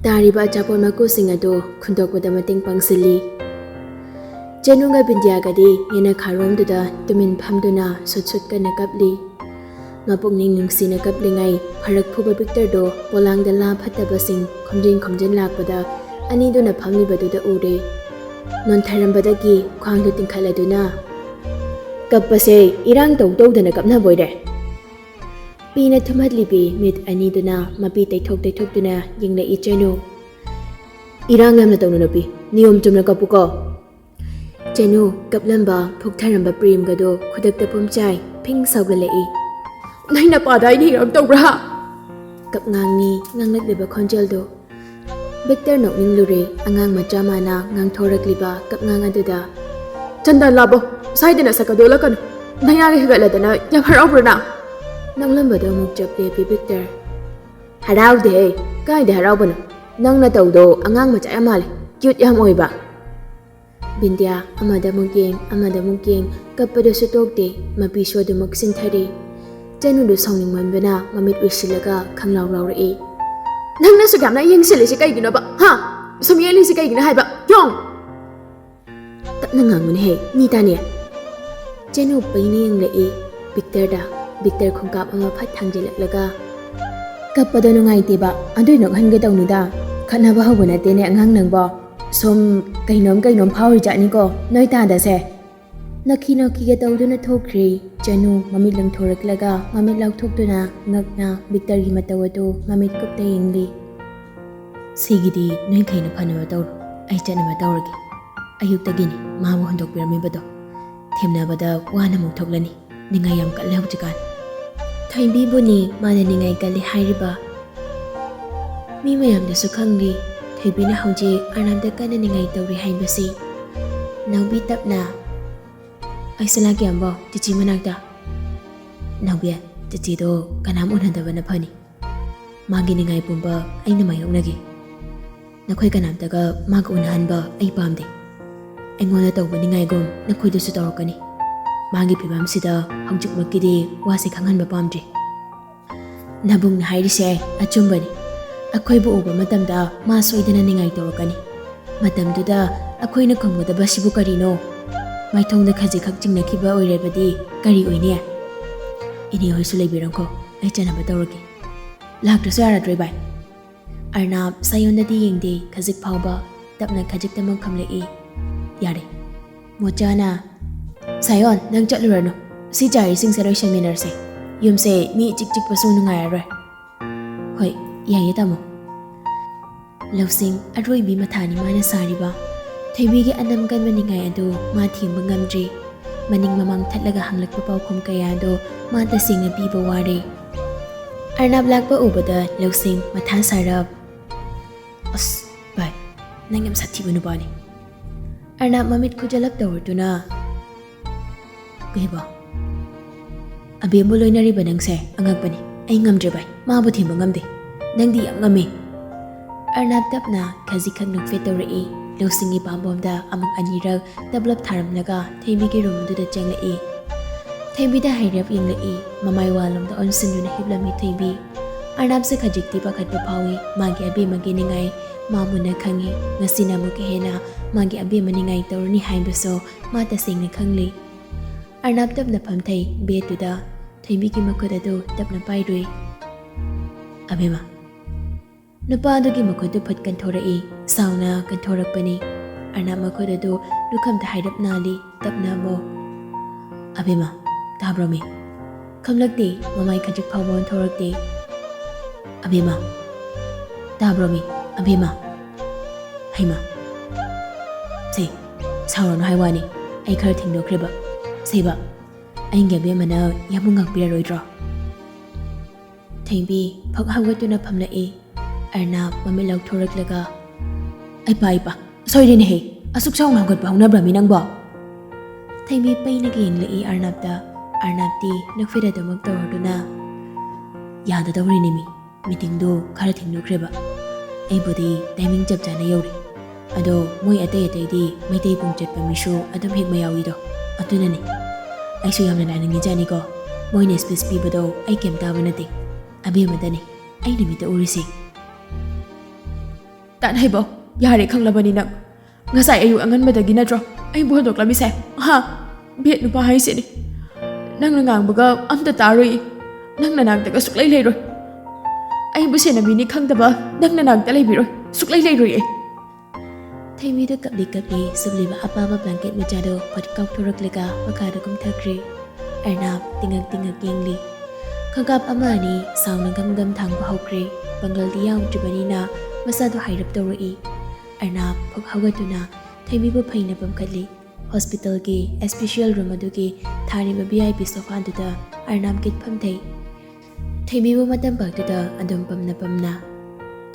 ꯇꯥꯔꯤꯕ ꯑꯆꯥꯄꯣꯠ ꯃꯀꯨꯁꯤꯡ ꯑꯗꯨ ꯈꯨꯟꯗꯣꯛꯄꯗ ꯃꯇꯦꯡ ꯄꯥꯡꯁꯤꯜꯂꯤ꯫ ꯆꯦꯅꯨꯒ ꯕꯤꯟꯗꯤꯌꯥꯒꯗꯤ ꯌꯦꯅꯈꯥꯔꯣꯝꯗꯨꯗ ꯇꯨꯃꯤꯟ ꯐꯝꯗꯨꯅ ꯁꯨꯠ ꯁꯨꯠ ꯀꯟꯅ ꯀꯞꯂꯤ꯫ ꯃꯄꯨꯛꯅꯤꯡ ꯅꯨꯡꯁꯤꯅ ꯀꯞꯂꯤꯉꯩ, ꯐꯔꯛ ꯐꯨꯕ ꯕꯤꯛꯇꯔꯗꯣ ꯄꯣꯂꯥꯡꯗ ꯂꯥ ꯐꯠꯇꯕꯁꯤꯡ ꯈꯣꯝꯖꯤꯟ ꯈꯣꯝꯖꯤꯟ ꯂꯥꯛꯄꯗ ꯑꯅꯤꯗꯨꯅ ꯐꯝꯂꯤꯕꯗꯨꯗ ꯎꯔꯦ꯫ ꯅꯣꯟꯊꯔꯝꯕꯗꯒꯤ ꯈ꯭ꯋꯥꯡꯗꯨ ꯇꯤꯡꯈꯠꯂꯗꯨꯅ, "ꯀꯞꯄꯁꯦ ꯏꯔꯥꯡ ꯇꯧ ꯇꯧꯗꯅ ꯀꯞꯅꯕꯣꯏꯔꯦ?" ꯄꯤꯅ ꯊꯨꯝꯍꯠꯂꯤꯕꯤ ꯃꯤꯠ ꯑꯅꯤꯗꯨꯅ ꯃꯄꯤ ꯇꯩꯊꯣꯛ ꯇꯩꯊꯣꯛꯇꯨꯅ ꯌꯦꯡꯂꯛꯏ ꯆꯦꯅꯨ꯫ "ꯏꯔꯥꯡ ꯌꯥꯝꯅ ꯇꯧꯅꯨ ꯅꯨꯄꯤ, ꯅꯤꯌꯣꯝ ꯆꯨꯝꯅ ꯀꯞꯄꯨꯀꯣ꯫" ꯆꯦꯅꯨ ꯀꯞꯂꯝꯕ, ꯐꯨꯛꯊꯔꯝꯕ ꯄ꯭ꯔꯦꯝꯒꯗꯣ ꯈꯨꯗꯛꯇ ꯄꯨꯝꯆꯥꯏ ꯐꯤꯡ ꯁꯧꯒꯠꯂꯛꯏ꯫ "ꯅꯪ ꯅꯄꯥꯗ ꯑꯩꯅ ꯏꯔꯥꯡ ꯇꯧꯕ꯭ꯔꯥ?" ꯀꯞꯉꯥꯡꯅꯤ ꯉꯥꯡꯂꯛꯂꯤꯕ ꯈꯣꯟꯖꯦꯜꯗꯣ꯫ ꯕꯤꯛꯇꯔ ꯅꯣꯛꯅꯤꯡꯂꯨꯔꯦ ꯑꯉꯥꯡ ꯃꯆꯥ ꯃꯥꯅ ꯉꯥꯡꯊꯣꯔꯛꯂꯤꯕ ꯀꯞꯉꯥꯡ ꯑꯗꯨꯗ꯫ "ꯆꯟꯗꯥ ꯂꯥꯕꯣ, ꯁ꯭ꯋꯥꯏꯗ ꯅꯁꯛ ꯑꯗꯨ ꯎꯠꯂꯛꯀꯅꯨ꯫ ꯅꯌꯥꯒ ꯍꯤꯒꯠꯂꯗꯅ ꯌꯥꯝ ꯍꯔꯥꯎꯕ꯭ꯔꯥ ꯅꯪ?" ꯅꯣꯛꯂꯝꯕꯗꯣ ꯑꯃꯨꯛ ꯆꯞ ꯂꯦꯞꯄꯤ ꯕꯤꯛꯇꯔ꯫ "ꯍꯔꯥꯎꯗꯦꯍꯦ, ꯀꯥꯏꯗ ꯍꯔꯥꯎꯕꯅꯣ? ꯅꯪ ꯅꯇꯧꯗꯣ ꯑꯉꯥꯡ ꯃꯆꯥ ꯌꯥꯝ ꯃꯥꯜꯂꯦ, ꯀ꯭ꯌꯨꯠ ꯌꯥꯝ ꯑꯣꯏꯕ꯫" ꯕꯤꯟꯗ꯭ꯌꯥ ꯑꯃꯗ ꯑꯃꯨꯛ ꯌꯦꯡ, ꯑꯃꯗ ꯑꯃꯨꯛ ꯌꯦꯡ, ꯀꯞꯄꯗꯁꯨ ꯇꯣꯛꯇꯦ, ꯃꯄꯤꯁꯨ ꯑꯗꯨꯃꯛ ꯁꯤꯟꯊꯔꯤ꯫ ꯆꯅꯨꯗꯨ ꯁꯥꯎꯅꯤꯡꯃꯟꯕꯅ ꯃꯃꯤꯠ ꯎꯏꯁꯤꯜꯂꯒ ꯈꯪꯂꯥꯎ ꯂꯥꯎꯔꯛꯏ꯫ "ꯅꯪꯅ ꯁꯨꯛ ꯌꯥꯝꯅ ꯌꯦꯡꯁꯤꯜꯂꯤꯁꯤ ꯀꯩꯒꯤꯅꯣꯕ? ꯍꯥ? ꯁꯨꯝ ꯌꯦꯡꯂꯤꯁꯤ ꯀꯩꯒꯤꯅꯣ ꯍꯥꯏꯕ? ꯌꯣꯡ!" "ꯇꯞꯅ ꯉꯥꯡꯉꯨꯅꯦꯍꯦ, ꯃꯤ ꯇꯥꯅꯤ꯫" ꯆꯦꯅꯨ ꯄꯩꯅ ꯌꯦꯡꯂꯛꯏ ꯕꯤꯛꯇꯔꯗ꯫ ꯕꯤꯛꯇꯔ ꯈꯣꯡꯀꯥꯞ ꯑꯃ ꯐꯠ ꯊꯥꯡꯖꯤꯜꯂꯛꯂꯒ, "ꯀꯞꯄꯗꯣ ꯅꯨꯡꯉꯥꯏꯇꯦꯕ, ꯑꯗꯨꯏ ꯅꯣꯛꯍꯟꯒꯦ ꯇꯧꯅꯤꯗ꯫ ꯈꯠꯅꯕ ꯍꯧꯕ ꯅꯠꯇꯦꯅꯦ ꯑꯉꯥꯡ ꯅꯪꯕꯣ꯫ ꯁꯨꯝ ꯀꯩꯅꯣꯝ ꯀꯩꯅꯣꯝ ꯐꯥꯎꯔꯤ ꯖꯥꯠꯅꯤꯀꯣ ꯅꯣꯏ ꯇꯥꯗꯁꯦ꯫ ꯅꯣꯛꯈꯤ ꯅꯣꯛꯈꯤꯒ ꯇꯧꯗꯨꯅ ꯊꯣꯛꯈ꯭ꯔꯦ꯫ ꯖꯅꯨ ꯃꯃꯤꯠ ꯂꯪꯊꯣꯔꯛꯂꯒ ꯃꯃꯤꯠ ꯂꯥꯎꯊꯣꯛꯇꯨꯅ ꯉꯛꯅ ꯕꯤꯛꯇꯔꯒꯤ ꯃꯇꯧ ꯑꯗꯨ ꯃꯃꯤꯠ ꯀꯨꯞꯇ ꯌꯦꯡꯂꯤ꯫ "ꯁꯤꯒꯤꯗꯤ ꯅꯣꯏꯈꯩꯅ ꯐꯅꯕ ꯇꯧꯔꯣ, ꯑꯩ ꯆꯠꯅꯕ ꯇꯧꯔꯒꯦ꯫ ꯑꯌꯨꯛꯇꯒꯤꯅꯤ ꯃꯥꯕꯨ ꯍꯨꯟꯗꯣꯛꯄꯤꯔꯝꯃꯤꯕꯗꯣ꯫ ꯊꯦꯝꯅꯕꯗ ꯋꯥꯅ ꯑꯃꯨꯛ ꯊꯣꯛꯂꯅꯤ꯫ ꯅꯤꯡꯉꯥꯏ ꯌꯥꯝ ꯀꯜꯂꯦ ꯍꯧꯖꯤꯛꯀꯥꯟ꯫" ꯊꯣꯏꯕꯤꯕꯨꯅꯤ ꯃꯥꯅ ꯅꯤꯡꯉꯥꯏ ꯀꯜꯂꯤ ꯍꯥꯏꯔꯤꯕ꯫ ꯃꯤ ꯃꯌꯥꯝꯗꯁꯨ ꯈꯪꯂꯤ ꯊꯣꯏꯕꯤꯅ ꯍꯧꯖꯤꯛ ꯑꯔꯅꯥꯞꯇ ꯀꯟꯅ ꯅꯤꯡꯉꯥꯏ ꯇꯧꯔꯤ ꯍꯥꯏꯕꯁꯤ꯫ ꯅꯥꯎꯕꯤ ꯇꯞꯅ, "ꯑꯩꯁꯨ ꯂꯥꯛꯀꯦ ꯑꯝꯕꯣ ꯆꯤꯆꯤ ꯃꯅꯥꯛꯇ꯫" "ꯅꯥꯎꯕꯤ, ꯆꯤꯆꯤꯗꯣ ꯀꯅꯥꯝ ꯎꯅꯗꯕꯅ ꯐꯅꯤ꯫ ꯃꯥꯒꯤ ꯅꯤꯡꯉꯥꯏ ꯄꯨꯝꯕ ꯑꯩꯅ ꯃꯥꯌꯣꯛꯅꯒꯦ꯫ ꯅꯈꯣꯏ ꯀꯅꯥꯝꯇꯒ ꯃꯥꯒ ꯎꯅꯍꯟꯕ ꯑꯩ ꯄꯥꯝꯗꯦ꯫ ꯑꯩꯉꯣꯟꯗ ꯇꯧꯕ ꯅꯤꯡꯉꯥꯏꯒꯨꯝ ꯅꯈꯣꯏꯗꯁꯨ ꯇꯧꯔꯛꯀꯅꯤ꯫ ꯃꯥꯒꯤ ꯐꯤꯕꯝꯁꯤꯗ ꯍꯧꯖꯤꯛꯃꯛꯀꯤꯗꯤ ꯋꯥꯁꯦ ꯈꯪꯍꯟꯕ ꯄꯥꯝꯗ꯭ꯔꯤ꯫" "ꯅꯕꯨꯡꯅ ꯍꯥꯏꯔꯤꯁꯦ ꯑꯆꯨꯝꯕꯅꯤ꯫ ꯑꯩꯈꯣꯏꯕꯨ ꯎꯕ ꯃꯇꯝꯗ ꯃꯥ ꯁꯣꯏꯗꯅ ꯅꯤꯡꯉꯥꯏ ꯇꯧꯔꯛꯀꯅꯤ꯫ ꯃꯇꯝꯗꯨꯗ ꯑꯩꯈꯣꯏꯅ ꯈꯨꯝꯒꯗꯕꯁꯤꯕꯨ ꯀꯔꯤꯅꯣ? ꯃꯥꯏꯊꯣꯡꯗ ꯈꯖꯤꯛꯈꯛ ꯆꯤꯡꯅꯈꯤꯕ ꯑꯣꯏꯔꯕꯗꯤ ꯀꯔꯤ ꯑꯣꯏꯅꯤ?" "ꯏꯅꯦ ꯍꯣꯏꯁꯨ ꯂꯩꯕꯤꯔꯝꯈꯣ, ꯑꯩ ꯆꯠꯅꯕ ꯇꯧꯔꯒꯦ꯫" "ꯂꯥꯛꯇ꯭ꯔꯁꯨ ꯌꯥꯔꯗ꯭ꯔꯣ ꯏꯕꯥꯏ?" ꯑꯔꯅꯥꯞ ꯁꯥꯌꯣꯟꯗꯗꯤ ꯌꯦꯡꯗꯦ, ꯈꯖꯤꯛ ꯐꯥꯎꯕ꯫ ꯇꯞꯅ ꯈꯖꯤꯛꯇꯃꯛ ꯈꯝꯂꯛꯏ꯫ "ꯌꯥꯔꯦ꯫" ꯃꯣꯆꯥꯅ, "ꯁꯥꯌꯣꯟ, ꯅꯪ ꯆꯠꯂꯨꯔꯅꯨ꯫ ꯁꯤ ꯆꯥꯔꯤꯁꯤꯡꯁꯦ ꯂꯣꯏꯁꯟꯃꯤꯟꯅꯔꯁꯦ꯫ ꯌꯨꯝꯁꯦ ꯃꯤ ꯏꯆꯤꯛ ꯆꯤꯛꯄꯁꯨ ꯅꯨꯡꯉꯥꯏꯔꯔꯣꯏ꯫" "ꯍꯣꯏ, ꯌꯥꯏꯌꯦ ꯇꯥꯃꯣ꯫" ꯂꯧꯁꯤꯡ ꯑꯔꯣꯏꯕꯤ ꯃꯊꯥꯅꯤ ꯃꯥꯅ ꯁꯥꯔꯤꯕ꯫ ꯊꯣꯏꯕꯤꯒꯤ ꯑꯅꯝ ꯀꯟꯕ ꯅꯤꯡꯉꯥꯏ ꯑꯗꯨ ꯃꯥ ꯊꯦꯝꯕ ꯉꯝꯗ꯭ꯔꯤ꯫ ꯃꯅꯤꯡ ꯃꯃꯥꯡ ꯊꯠꯂꯒ ꯍꯪꯂꯛꯄ ꯄꯥꯎꯈꯨꯝ ꯀꯌꯥ ꯑꯗꯨ ꯃꯥ ꯇꯁꯦꯡꯅ ꯄꯤꯕ ꯋꯥꯔꯦ꯫ ꯑꯔꯅꯥꯞ ꯂꯥꯛꯄ ꯎꯕꯗ ꯂꯧꯁꯤꯡ ꯃꯊꯥ ꯁꯥꯔꯞ꯫ "ꯑꯁ, ꯚꯥꯏ, ꯅꯪ ꯌꯥꯝ ꯁꯥꯊꯤꯕ ꯅꯨꯄꯥꯅꯤ꯫" ꯑꯔꯅꯥꯞ ꯃꯃꯤꯠ ꯈꯨꯖꯂꯞ ꯇꯧꯔꯗꯨꯅ, "ꯀꯩꯕꯣ?" "ꯑꯕꯦꯝꯕꯨ ꯂꯣꯏꯅꯔꯤꯕ ꯅꯪꯁꯦ ꯑꯉꯛꯄꯅꯤ꯫ ꯑꯩ ꯉꯝꯗ꯭ꯔꯦ ꯚꯥꯏ, ꯃꯥꯕꯨ ꯊꯦꯝꯕ ꯉꯝꯗꯦ꯫ ꯅꯪꯗꯤ ꯌꯥꯝ ꯉꯝꯃꯤ꯫" ꯑꯔꯅꯥꯞ ꯇꯞꯅ ꯈꯖꯤꯛꯈꯛ ꯅꯣꯛꯐꯦꯠ ꯇꯧꯔꯛꯏ꯫ ꯂꯧꯁꯤꯡꯒꯤ ꯄꯥꯝꯕꯣꯝꯗ ꯑꯃꯨꯛ ꯑꯅꯤꯔꯛ ꯇꯞꯂꯞ ꯊꯥꯔꯝꯂꯒ ꯊꯣꯏꯕꯤꯒꯤ ꯔꯨꯝ ꯑꯗꯨꯗ ꯆꯪꯂꯛꯏ꯫ ꯊꯣꯏꯕꯤꯗ ꯍꯥꯏꯔꯞ ꯌꯦꯡꯂꯛꯏ꯫ ꯃꯃꯥꯏ ꯋꯥꯂꯣꯝꯗ ꯑꯣꯟꯁꯤꯟꯗꯨꯅ ꯍꯤꯞꯂꯝꯃꯤ ꯊꯣꯏꯕꯤ꯫ ꯑꯔꯅꯥꯞꯁꯦ ꯈꯖꯤꯛꯇꯤ ꯄꯥꯈꯠꯄ ꯐꯥꯎꯏ꯫ ꯃꯥꯒꯤ ꯑꯕꯦꯝꯃꯒꯤ ꯅꯤꯡꯉꯥꯏ ꯃꯥ ꯃꯨꯟꯅ ꯈꯪꯏ꯫ ꯉꯁꯤꯅ ꯑꯃꯨꯛꯀ ꯍꯦꯟꯅ ꯃꯥꯒꯤ ꯑꯕꯦꯝꯃ ꯅꯤꯡꯉꯥꯏ ꯇꯧꯔꯅꯤ ꯍꯥꯏꯕꯁꯨ ꯃꯥ ꯇꯁꯦꯡꯅ ꯈꯪꯂꯤ꯫ ꯑꯔꯅꯥꯞ ꯇꯞꯅ ꯐꯝꯊꯩ ꯕꯦꯗꯇꯨꯗ꯫ ꯊꯣꯏꯕꯤꯒꯤ ꯃꯈꯨꯠ ꯑꯗꯨ ꯇꯞꯅ ꯄꯥꯏꯔꯨꯏ꯫ "ꯑꯕꯦꯝꯃ, ꯅꯨꯄꯥꯗꯨꯒꯤ ꯃꯈꯨꯠꯇꯨ ꯐꯠ ꯀꯟꯊꯣꯔꯛꯏ꯫ ꯁꯥꯎꯅ ꯀꯟꯊꯣꯔꯛꯄꯅꯤ꯫ ꯑꯔꯅꯥꯕ ꯃꯈꯨꯠ ꯑꯗꯨ ꯂꯨꯈꯝꯗ ꯍꯥꯏꯔꯞ ꯅꯥꯜꯂꯤ꯫ ꯇꯞꯅ ꯑꯃꯨꯛ, "ꯑꯕꯦꯝꯃ, ꯇꯥꯕ꯭ꯔꯣ ꯃꯤ? ꯈꯪꯂꯛꯇꯦ, ꯃꯃꯥꯏ ꯈꯖꯤꯛ ꯐꯥꯎꯕ ꯑꯣꯟꯊꯣꯔꯛꯇꯦ꯫ ꯑꯕꯦꯝꯃ, ꯇꯥꯕ꯭ꯔꯣ ꯃꯤ? ꯑꯕꯦꯝꯃ, ꯍꯩꯃ, ꯁꯦ, ꯁꯥꯎꯔꯅꯨ ꯍꯥꯏ ꯋꯥꯅꯤ, ꯑꯩ ꯈꯔ ꯊꯦꯡꯗꯣꯛꯈ꯭ꯔꯦꯕ꯫ ꯁꯦꯕ, ꯑꯩꯒꯤ ꯑꯕꯦꯝꯃꯅ ꯌꯥꯝ ꯉꯥꯛꯄꯤꯔꯔꯣꯏꯗ꯭ꯔꯣ?" ꯊꯦꯡꯕꯤ ꯐꯛ ꯍꯧꯒꯠꯇꯨꯅ ꯐꯝꯂꯛꯏ꯫ ꯑꯔꯅꯥꯕ ꯃꯃꯤꯠ ꯂꯥꯎꯊꯣꯔꯛꯂꯒ, "ꯑꯩ ꯄꯥ, ꯑꯩ ꯄꯥ, ꯁꯣꯏꯔꯦꯅꯦꯍꯦ, ꯑꯁꯨꯛ ꯁꯥꯎꯅ ꯍꯧꯒꯠꯄ ꯍꯧꯅꯕ꯭ꯔꯥ ꯃꯤ ꯅꯪꯕꯣ?" ꯊꯦꯡꯕꯤ ꯄꯩꯅꯒ ꯌꯦꯡꯂꯛꯏ ꯑꯔꯅꯥꯕꯇ꯫ ꯑꯔꯅꯥꯕꯇꯤ ꯅꯣꯛꯐꯦꯠ ꯑꯗꯨꯃꯛ ꯇꯧꯔꯗꯨꯅ, "ꯌꯥꯗꯗꯧꯔꯤꯅꯦ ꯃꯤ, ꯃꯤꯇꯤꯡꯗꯣ ꯈꯔ ꯊꯦꯡꯗꯣꯛꯈ꯭ꯔꯦꯕ꯫ ꯑꯩꯕꯨꯗꯤ ꯇꯥꯏꯃꯤꯡ ꯆꯞ ꯆꯥꯅ ꯌꯧꯔꯦ꯫ ꯑꯗꯣ ꯃꯣꯏ ꯑꯇꯩ ꯑꯇꯩꯗꯤ ꯃꯩꯇꯩ ꯄꯨꯡ ꯆꯠꯄ ꯃꯤꯁꯨ ꯑꯗꯨꯝ ꯍꯦꯛ ꯃꯌꯥꯎꯏꯗꯣ, ꯑꯗꯨꯅꯅꯦ꯫ ꯑꯩꯁꯨ ꯌꯥꯝꯅ ꯂꯥꯏꯅꯤꯡꯉꯤꯖꯥꯠꯅꯤꯀꯣ, ꯃꯣꯏꯅ ꯁ꯭ꯄꯤꯆ ꯄꯤꯕꯗꯣ ꯑꯩ ꯀꯩꯝ ꯇꯥꯕ ꯅꯠꯇꯦ, ꯑꯕꯦꯝꯃꯗꯅꯦ ꯑꯩ ꯅꯨꯃꯤꯠꯇ ꯎꯔꯤꯁꯦ꯫" "ꯇꯥꯟ ꯍꯩꯕꯧ, ꯌꯥꯔꯦ, ꯈꯪꯂꯕꯅꯤ ꯅꯪ꯫ ꯉꯁꯥꯏ ꯑꯌꯨꯛ ꯑꯉꯟꯕꯗꯒꯤ ꯅꯠꯇ꯭ꯔꯣ ꯑꯩꯕꯨ ꯍꯧꯗꯣꯛꯂꯝꯃꯤꯁꯦ? ꯍꯥ? ꯕꯦꯠ ꯅꯨꯄꯥ ꯍꯥꯏꯁꯤꯅꯤ꯫ ꯅꯪꯅ ꯉꯥꯡꯕꯒ ꯑꯝꯇ ꯇꯥꯔꯣꯏ꯫ ꯅꯪ ꯅꯅꯥꯛꯇꯒ ꯁꯨꯛꯂꯩ ꯂꯩꯔꯣꯏ꯫ ꯑꯩꯕꯨ ꯁꯦꯟꯅꯕꯤꯅꯤ ꯈꯪꯗꯕ ꯅꯪ ꯅꯅꯥꯛꯇ ꯂꯩꯕꯤꯔꯣꯏ꯫ ꯁꯨꯛꯂꯩ ꯂꯩꯔꯣꯏ ꯑꯩ꯫" ꯊꯦꯡꯕꯤꯗ ꯀꯞꯂꯤ ꯀꯞꯂꯤ ꯁꯨꯞꯂꯤꯕ ꯑꯄꯥꯕ ꯕ꯭ꯂꯥꯡꯀꯦꯠ ꯃꯆꯥꯗꯨ ꯐꯠ ꯀꯥꯎꯊꯣꯔꯛꯂꯒ ꯃꯈꯥꯗ ꯀꯨꯝꯊꯈ꯭ꯔꯦ꯫ ꯑꯔꯅꯥꯕ ꯇꯤꯡꯉꯛ ꯇꯤꯡꯉꯛ ꯌꯦꯡꯂꯤ꯫ ꯈꯪꯀꯥꯞ ꯑꯃ ꯑꯅꯤ ꯁꯥꯎꯅ ꯒꯝ ꯒꯝ ꯊꯥꯡꯕ ꯍꯧꯈ꯭ꯔꯦ꯫ ꯄꯥꯡꯒꯜꯗꯤ ꯌꯥꯎꯗ꯭ꯔꯤꯕꯅꯤꯅ ꯃꯁꯥꯗꯨ ꯍꯥꯏꯔꯞ ꯇꯧꯔꯛꯏ꯫ ꯑꯔꯅꯥꯕ ꯐꯛ ꯍꯧꯒꯠꯇꯨꯅ ꯊꯦꯡꯕꯤꯕꯨ ꯐꯩꯅ ꯄꯝꯈꯠꯂꯤ꯫ ꯍꯣꯁꯄꯤꯇꯥꯜꯒꯤ ꯁ꯭ꯄꯦꯁꯤꯌꯦꯜ ꯔꯨꯝ ꯑꯗꯨꯒꯤ ꯊꯥꯔꯤꯕ ꯚꯤ ꯑꯥꯏ ꯄꯤ ꯁꯣꯐꯥꯗꯨꯗ ꯑꯔꯅꯥꯕ ꯀꯤꯠ ꯐꯝꯊꯩ꯫ ꯊꯦꯡꯕꯤꯕꯨ ꯃꯇꯝ ꯄꯥꯛꯇꯨꯗ ꯑꯗꯨꯝ ꯄꯝꯅ ꯄꯝꯅ꯫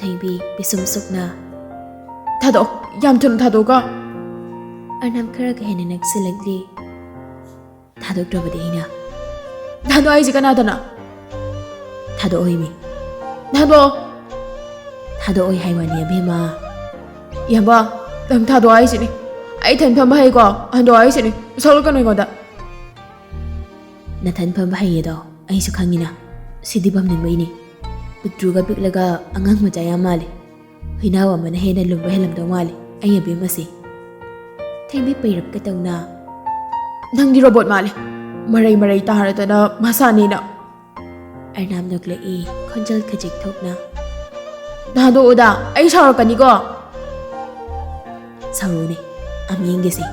ꯊꯦꯡꯕꯤ ꯄꯤꯁꯨꯝ ꯁꯨꯛꯅ, "ꯊꯥꯗꯣꯛꯑꯣ, ꯌꯥꯝ ꯊꯨꯅ ꯊꯥꯗꯣꯛꯑꯣ꯫" ꯑꯔꯅꯥꯕ ꯈꯔꯒ ꯍꯦꯟꯅ ꯅꯛꯁꯤꯜꯂꯛꯂꯤ꯫ "ꯊꯥꯗꯣꯛꯇ꯭ꯔꯕꯗꯤ ꯑꯩꯅ?" "ꯊꯥꯗꯣꯛꯑꯣ ꯍꯥꯏꯁꯦ ꯀꯅꯥꯗꯅꯣ?" "ꯊꯥꯗꯣꯛꯑꯣ ꯏꯃꯤ꯫" "ꯊꯥꯗꯣꯛꯑꯣ꯫" "ꯊꯥꯗꯣꯛꯑꯣꯏ ꯍꯥꯏ ꯋꯥꯅꯤ ꯑꯕꯦꯝꯃ꯫" "ꯏꯌꯥꯝꯕ, ꯅꯪ ꯊꯥꯗꯣꯛꯑꯣ ꯍꯥꯏꯁꯤꯅꯤ꯫ ꯑꯩ ꯏꯊꯟ ꯐꯝꯕ ꯍꯩꯀꯣ, ꯍꯟꯗꯣꯛꯑꯣ ꯍꯥꯏꯁꯤꯅꯤ꯫ ꯁꯣꯛꯂꯛꯀꯅꯨ ꯑꯩꯉꯣꯟꯗ꯫" "ꯅꯊꯟ ꯐꯝꯕ ꯍꯩꯌꯦꯗꯣ ꯑꯩꯁꯨ ꯈꯪꯉꯤꯅ꯫ ꯁꯤꯗꯤ ꯐꯝꯅꯤꯡꯕꯩꯅꯤ꯫ ꯄꯤꯛꯇ꯭ꯔꯨꯒ ꯄꯤꯛꯂꯒ ꯑꯉꯥꯡ ꯃꯆꯥ ꯌꯥꯝ ꯃꯥꯜꯂꯤ꯫ ꯍꯨꯏꯅꯥꯎ ꯑꯃꯅ ꯍꯦꯟꯅ ꯂꯨꯝꯕ ꯍꯦꯜꯂꯝꯗꯧ ꯃꯥꯜꯂꯤ ꯑꯩ ꯑꯕꯦꯝꯃꯁꯤ꯫" ꯊꯦꯡꯕꯤ ꯄꯩꯔꯞꯀ ꯇꯧꯅ, "ꯅꯪꯗꯤ ꯔꯣꯕꯣꯠ ꯃꯥꯜꯂꯦ꯫ ꯃꯔꯩ ꯃꯔꯩ ꯇꯥꯔꯗꯅ ꯃꯁꯥꯅꯤꯅ꯫" ꯑꯔꯅꯥꯕ ꯅꯣꯛꯂꯛꯏ, ꯈꯣꯟꯖꯦꯜ ꯈꯖꯤꯛ ꯊꯣꯛꯅ꯫ ꯊꯥꯗꯣꯛꯎꯗ, ꯑꯩ ꯁꯥꯎꯔꯛꯀꯅꯤꯀꯣ꯫ ꯁꯥꯎꯔꯨꯅꯦ, ꯑꯃ ꯌꯦꯡꯒꯦꯁꯦ꯫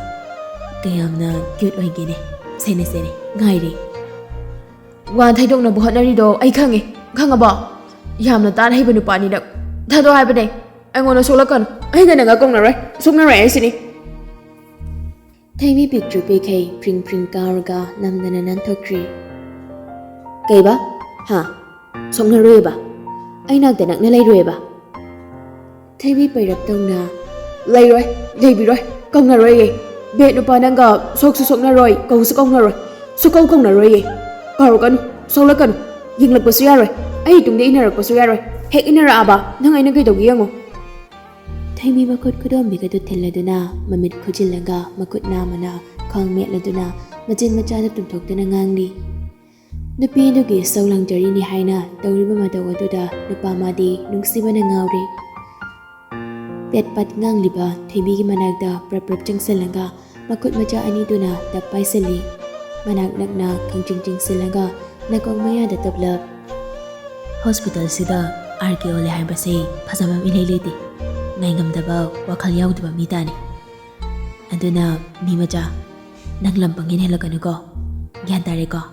ꯀꯌꯥꯝꯅ cute ꯑꯣꯏꯒꯦꯅꯦ꯫ ꯁꯦꯅꯦ, ꯁꯦꯅꯦ, ꯉꯥꯏꯔꯦ꯫ ꯋꯥ ꯊꯩꯗꯣꯛꯅꯕ ꯍꯣꯠꯅꯔꯤꯗꯣ ꯑꯩ ꯈꯪꯉꯦ꯫ ꯈꯪꯉꯕꯣ? ꯌꯥꯝꯅ ꯇꯥꯟ ꯍꯩꯕ ꯅꯨꯄꯥꯅꯤ ꯅꯪ꯫ ꯊꯥꯗꯣꯛ ꯍꯥꯏꯕꯅꯦ꯫ ꯑꯩꯉꯣꯟꯗ ꯁꯣꯛꯂꯛꯀꯅꯨ꯫ ꯑꯩꯒ ꯅꯪꯒ ꯀꯧꯅꯔꯣꯏ꯫ ꯁꯣꯛꯅꯔꯣꯏ ꯍꯥꯏꯁꯤꯅꯤ꯫ ꯊꯩꯕꯤ ꯄꯤꯛꯇ꯭ꯔꯨ ꯄꯤꯛꯈꯩ ꯐ꯭ꯔꯤꯡ ꯐ꯭ꯔꯤꯡ ꯀꯥꯎꯔꯒ ꯅꯝꯗꯅ ꯅꯥꯟꯊꯣꯛꯈ꯭ꯔꯤ꯫ ꯀꯩꯕ? ꯍꯥ? ꯁꯣꯛꯅꯔꯣꯏꯕ? ꯑꯩ ꯅꯥꯛꯇ ꯅꯛꯅ ꯂꯩꯔꯣꯏꯕ? ꯊꯩꯕꯤ ꯄꯩꯔꯞ ꯇꯧꯅ, ꯂꯩꯔꯣꯏ, ꯂꯩꯕꯤꯔꯣꯏ, ꯀꯧꯅꯔꯣꯏꯌꯦ꯫ ꯕꯦꯠ ꯅꯨꯄꯥ ꯅꯪꯒ ꯁꯣꯛꯁꯨ ꯁꯣꯛꯅꯔꯣꯏ, ꯀꯧꯁꯨ ꯀꯧꯅꯔꯣꯏ, ꯁꯨꯀꯧ ꯀꯧꯅꯔꯣꯏꯌꯦ꯫ ꯀꯧꯔꯛꯀꯅꯨ, ꯁꯣꯛꯂꯛꯀꯅꯨ꯫ ꯌꯦꯡꯂꯛꯄꯁꯨ ꯌꯥꯔꯣꯏ, ꯑꯩ ꯇꯨꯡꯗ ꯏꯟꯅꯔꯛꯄꯁꯨ ꯌꯥꯔꯣꯏ꯫ ꯍꯦꯛ ꯏꯟꯅꯔꯛꯑꯕ ꯅꯪ ꯑꯩꯅ ꯀꯩꯗꯧꯒꯦ ꯌꯦꯡꯉꯣ꯫ ꯊꯩꯕꯤ ꯃꯈꯨꯠ ꯈꯨꯗꯣꯝꯕꯤꯒꯗꯨ ꯊꯤꯜꯂꯗꯨꯅ ꯃꯃꯤꯠ ꯈꯨꯖꯤꯜꯂꯒ ꯃꯈꯨꯠ ꯅꯥꯝꯃꯅ ꯈ꯭ꯋꯥꯡ ꯃꯦꯠꯂꯗꯨꯅ ꯃꯆꯤꯟ ꯃꯆꯥꯗ ꯇꯨꯝꯊꯣꯛꯇꯨꯅ ꯉꯥꯡꯂꯤ꯫ ꯅꯨꯄꯤ ꯑꯗꯨꯒꯤ ꯏꯁꯧ ꯂꯥꯡꯖꯔꯤꯅꯤ ꯍꯥꯏꯅ ꯇꯧꯔꯤꯕ ꯃꯇꯧ ꯑꯗꯨꯗ ꯅꯨꯄꯥ ꯃꯥꯗꯤ ꯅꯨꯡꯁꯤꯕꯅ ꯉꯥꯎꯔꯦ꯫ ꯄꯦꯠ ꯄꯠ ꯉꯥꯡꯂꯤꯕ ꯊꯣꯏꯕꯤꯒꯤ ꯃꯅꯥꯛꯇ ꯄ꯭ꯔꯞ ꯄ꯭ꯔꯞ ꯆꯪꯁꯤꯜꯂꯒ ꯃꯈꯨꯠ ꯃꯆꯥ ꯑꯅꯤꯗꯨꯅ ꯇꯞ ꯄꯥꯏꯁꯤꯜꯂꯤ꯫ ꯃꯅꯥꯛ ꯅꯛꯅ ꯈꯪꯆꯤꯡ ꯆꯤꯡꯁꯤꯜꯂꯒ ꯅꯥꯀꯣꯡ ꯃꯌꯥꯗ ꯇꯞꯂꯞ, "ꯍꯣꯁꯄꯤꯇꯥꯜꯁꯤꯗ ꯑꯥꯔ ꯀꯦ ꯑꯣꯜꯂꯦ ꯍꯥꯏꯕꯁꯦ ꯐꯖꯕ ꯑꯃ ꯏꯂꯩ ꯂꯩꯇꯦ꯫ ꯉꯥꯏꯉꯝꯗꯕ, ꯋꯥꯈꯜ ꯌꯥꯎꯗꯕ ꯃꯤ ꯇꯥꯅꯤ꯫ ꯑꯗꯨꯅ ꯃꯤ ꯃꯆꯥ, ꯅꯪ ꯂꯝ ꯄꯪꯍꯦꯟ ꯍꯦꯜꯂꯛꯀꯅꯨꯀꯣ꯫ ꯒ꯭ꯌꯥꯟ ꯇꯥꯔꯦꯀꯣ?"